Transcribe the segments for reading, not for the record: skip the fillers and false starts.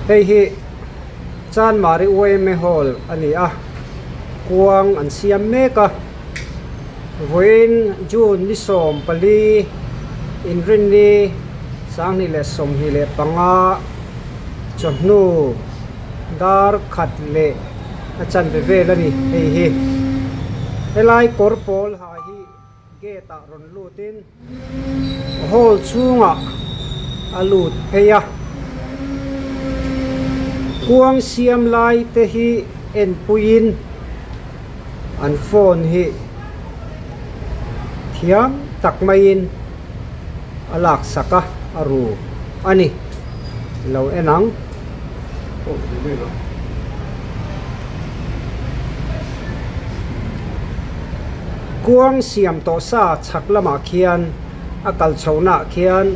Hei hi Chanmari yma hall a ni a, kuang an siam mek a, vawiin June ni 14 inrinni 2025 chawhnu dar khat leh a chanve vel a ni hei hi. Helai kawr pawl ha hi. Gate ah rawn lut in hall chhungah a lut phei a, kuang siam lai te hi en puiin an phone hi thiam tak maiin a lak sak a, a ru a ni lo en ang. Kuang siam tawh sa chhak lamah khian a kal chhohnaah khian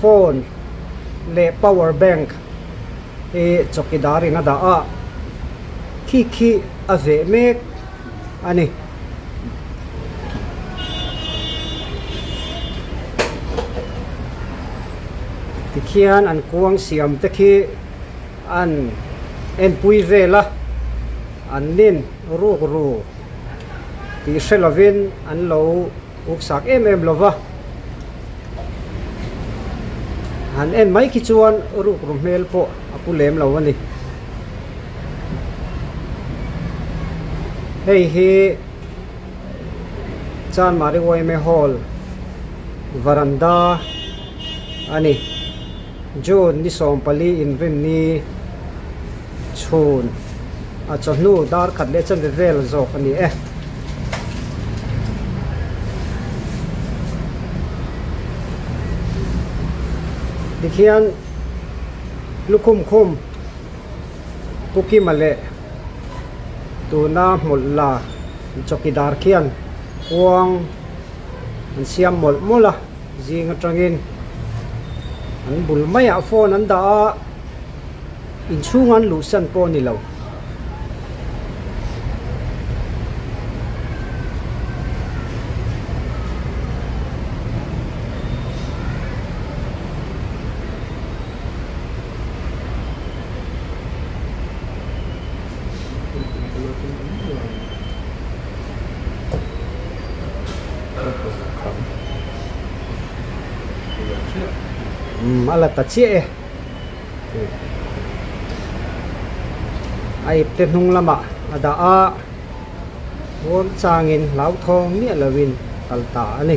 phone leh power bank hi chawkidar in a dah a, khi khi a veh mek a ni. Tikhian an kuang siam te khi an enpui vel a, an nin ruk ru tih hre lovin an lo uksak em em lo va, han en mai khi chuan ruk ru hmel pawh a pu lem lo a ni. Hei hi Chanmari yma Hall varanda a ni. June ni 14 inrinni chhun a chawhnu dar khat leh chanve vel zawk a ni e. Tikhian lukhum khum Pu Kima leh tuna hmawlh la chawkidar khian kuang an siam mawlh mawlh a zing atangin an bul maiah phone an dah a inchhung an luhsan pawh a ni lo. Umm a la ta chiah e a ipte hnung lamah a dah a huam changin hlauthawng miah lovin kal ta a ni.